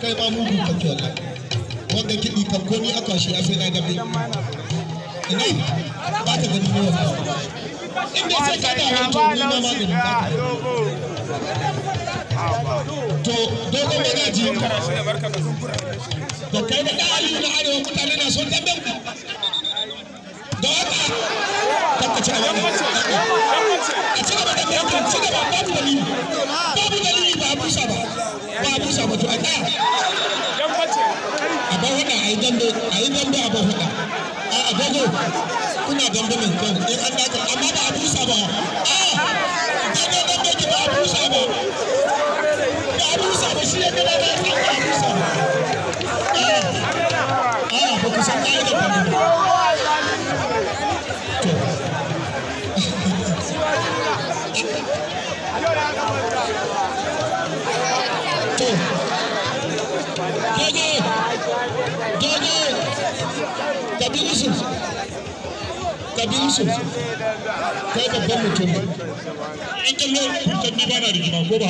Kai ba mugu kake wallahi. Wanda kiɗi kan komi aka shi sai na gabe. Ina ba ka gani ne wallahi. In dai sai ka da to ni ma magani ba ka. To dogon magaji da kai da ɗan Aliyu na Arewa mutane na son damben ku. Da haka kakka ci gaba a ci gaba da damben ci gaba babu dalili. Babu dalili ba a busa ba. Ba a busa ba to a tsaya. A bar hada a yi dambe a yi dambe a bar hada. A dogo kuna dambe mai kyau in an daka amma ba a busa ba. A dogo dambe ki ba a busa ba. Ba a busa ba shi ya gada ba a busa ba. A ba ku san ƙa'idar dambe ba. To. Dogo dogo Kabi Yusuf, Kabi Yusuf, kai babban mutum ne. An kallo kun san ni ba na rigima ko ba.